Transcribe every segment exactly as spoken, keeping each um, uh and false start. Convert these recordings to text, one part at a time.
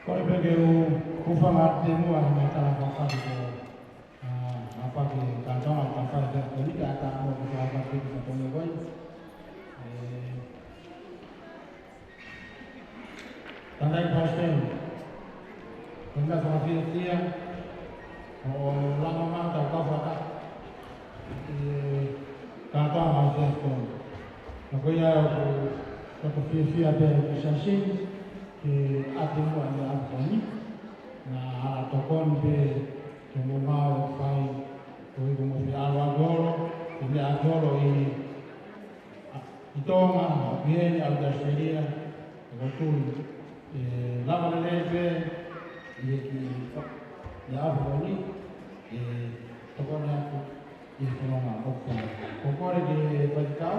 Kole pē ke u hūfanga atu muʻa he meʻa tala fakafasi ko, ā, ʻa paki kātoanga ka fai pē ko eni ka ʻatā mo ke fai pē ki he tone koi. ʻE, Tangataʻeiki Palesiteni, ko e meʻa fakafiefia, ʻo langa mai ʻetau kau fakatātā, ʻi he kātoanga ʻo e Siasi ko eni. Ka ko ia ʻoku, ʻoku fiefia pē ki he Siasi ni, ke ʻoatu muʻa ʻi he ʻaho ko eni, naʻa ala tokoni pē ki he ngāue ʻoku fai, ko e ʻi ko mo fie ʻalu ʻalu holo, ko e meʻa ʻalu holo ʻi, ʻa, ʻi Tonga, ʻi heni ʻalu ki ʻAositelēlia, ʻoku ou tui, ʻe lava lelei pē, ʻi he kiʻi, ʻi he ʻaho ko eni, ʻe tokoni atu, ʻi he fononga ʻoku fai. Ko e kole ki he faifekau,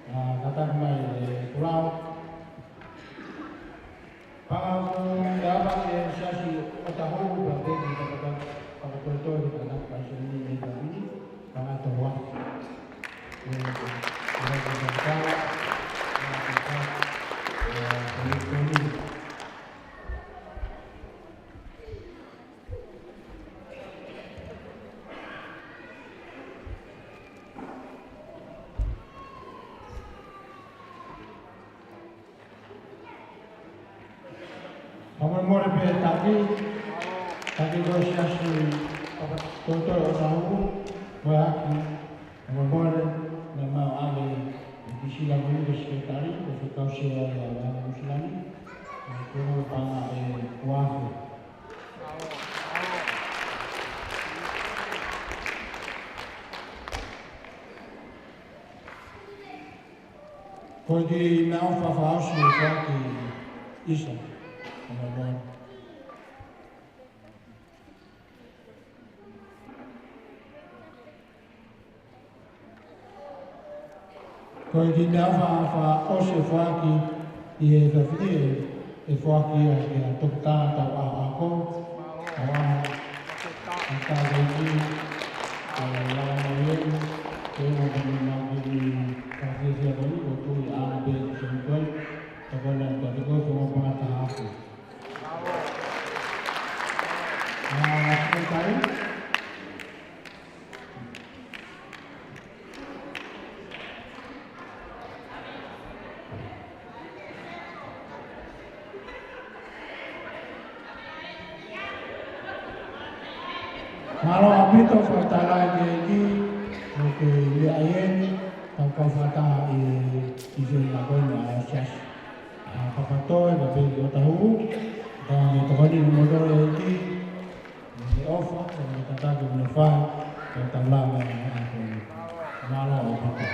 ā, kātaki mai ʻe Pulau. Pea ʻoku ʻi ai pē ʻa e Siasi ʻOtahuhu pea pehē ki he tangata, fakatoetoe ki he tangataʻeiki Palesiteni ʻi he taimi ni, pea ʻoku tau ʻoatu. ʻE, ʻe, ʻe, ʻe, ʻe, ʻe, ʻe, ʻe, ʻe, ʻe, Fakamolemole pē taki, taki ko e Siasi, fakatoetoe ʻOtahuhu, mo e ʻaki, fakamolemole, naʻe maʻu ʻa e, ʻe Kisila Mui ko e Sekelitali, ko e fekau sea ʻa e Langa Nuʻusila ni, ʻe kono panga ʻe uafe. Ko e kiʻi meʻaʻofa fakaʻosi ʻe foaki ʻe Isa. Ko e meʻaʻofa. Ko e kiʻi meʻaʻofa fakaʻosi ʻe foaki ʻi he efiafi ni ʻe foaki ia kia Toketā Tauʻaho Ako, ʻa e ʻa e Tauʻaho Ako, ʻa e Langa Mui, ke ʻoua ke ne mau kiʻi fakafiefia ko eni, ʻoku ou tui ʻa e pē ki he sēnitoi, ka ko ena ka te ko e fononga pangata hafu. ʻA, Sekelitali. Mālō ʻaupito, fakatauange ki he ʻEiki, ʻoku ʻi ai eni, tau kau fakataha ʻi, ʻi he ngāue ko eni ʻa e Siasi. ʻA, fakatoe, ka pehē ki ʻOtahuhu, ka me tokoni mo tole ʻEiki, ʻi he ʻofa, ʻi he tataki ʻoku ne fai, ʻi he taulanga ʻa e ʻaho ko eni. Mālō ʻaupito.